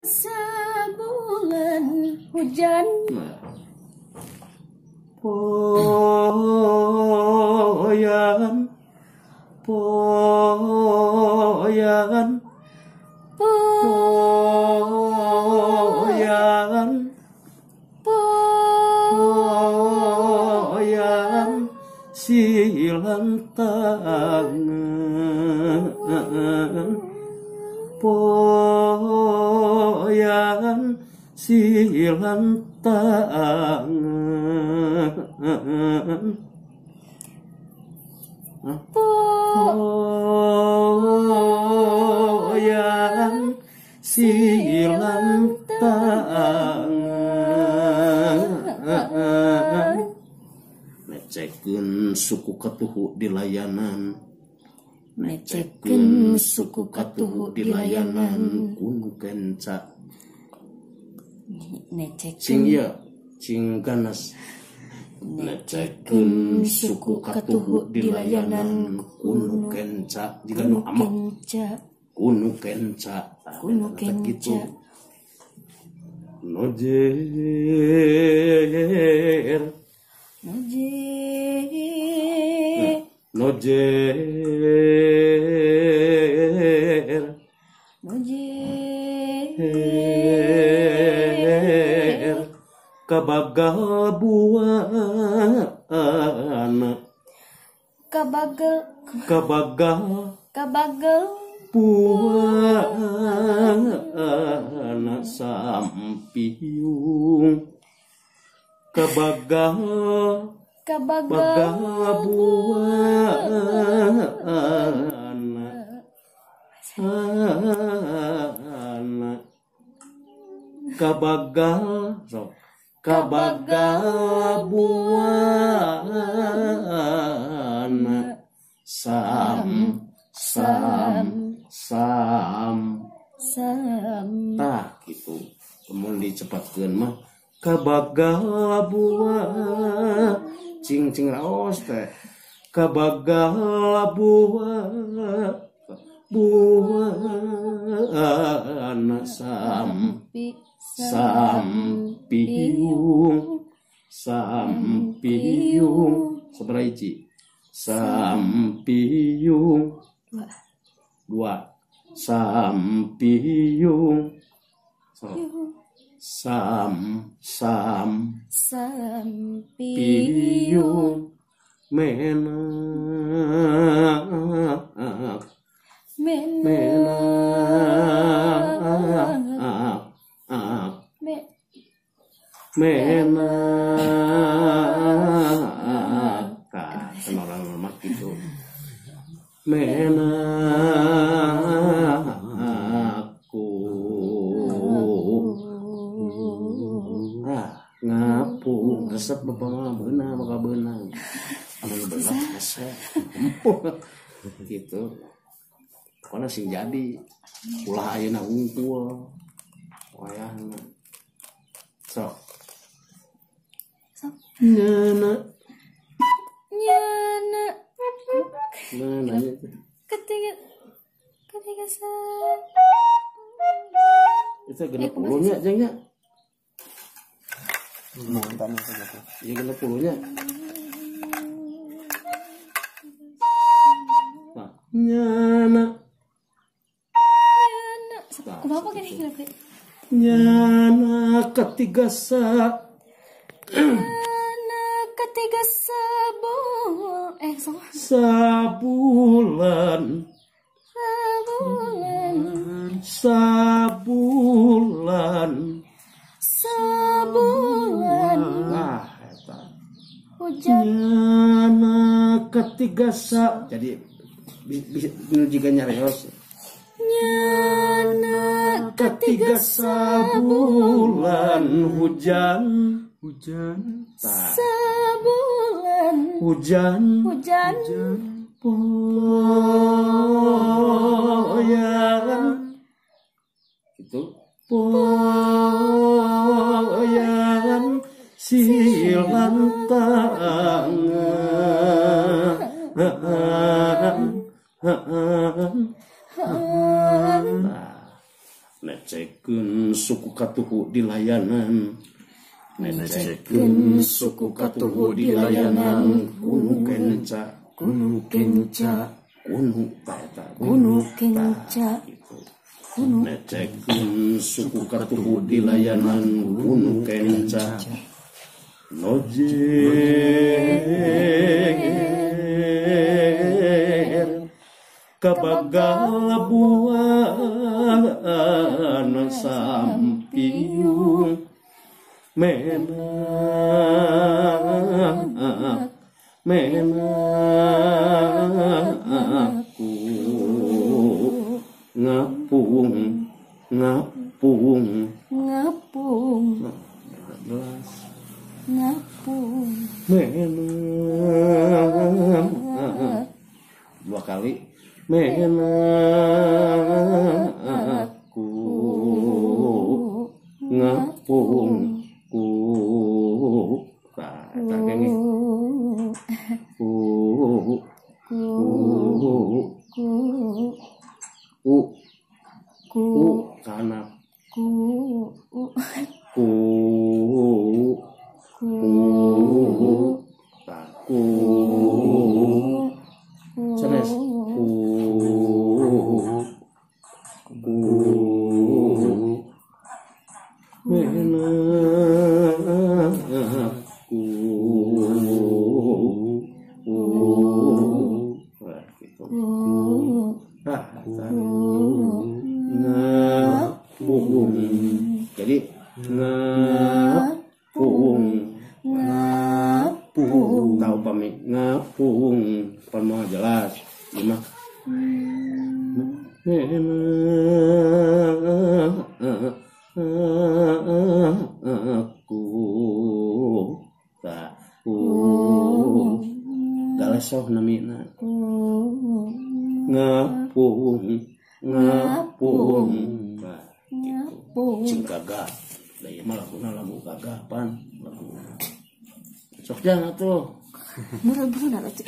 Sabulan hujan. Nah. Poyan, poyan, poyan, poyan, silang tangan, poyan, silang tangan, poyan, silang tangan. Necekeun suku katuhu di layanan, necekeun suku katuhu di layanan kunu kenca. Cing ieu, cing ganas. Necekeun suku katuhu di layanan kunu kenca, jiga nu amak. Kunu kenca, kunu kenca. Nojer, nojer, nojer, nojer, kabagal buana, kabagal, kabagal, kabagal buana sampiung, kabagal, kabagal buana, kabagal, so, kabagal buana sam, sam, sam, sam. Tah gitu. Kemudian dicepatkeun mah kabagal buah, cing cing raos teh. Kabagal buah, buana sam, sampiung, sampiung, sabaraha hiji? Sampiung, dua, sampiung, so, sam, sam, sampiung, menak, menak, menak, tah, orang mah gitu. Menaku, nah, ngapung resep bapak mah beunang, bakal beunang. Anu beunang resep. Gitu. Pokona sing jadi ulah ayeuna wungkul. Wayahna. Sok. Sok. Nyana. Nyana. Nah, ketiga, ketiga sa. Itu genep puluhnya, jengnya. Mantap gitu. Iya genep puluhnya. Nah, nyana. Nyana. Kumaha gini kenapa? Nyana ketiga sa. Nyana ketiga sabu. Sama. Sabulan, sabulan, sabulan, sabulan. Nah, eta. Hujan. Nyana ketiga sa. Jadi jika nyarios. Nyana ketiga sabulan hujan, hujan, sabulan, hujan, hujan, poyan, itu poyan silang tangan. Nah, Necekeun suku katuhu di layanan. Necekeun suku katuhu di layanan kunu kenca. Kunu kenca. Kunu eta. Kunu kenca. Kunu. Necekeun suku katuhu di layanan kunu kenca. Nojer kabagal buana sampiung menak menaku ngapung ngapung ngapung ngapung menak dua kali menaku ngapung ku tak kene ku ku ku ku kana ku ku ku ku sanes ku ku menaku ku gitu ngapung. Jadi ngapung ngapung tahu pami ngapung pan mah jelas ieu mah aku ku galesoh namina ngapung ngapung gitu cing gagah da ieu mah laguna lagu gagah pan lagu sok jangan atuh buru-buru atuh.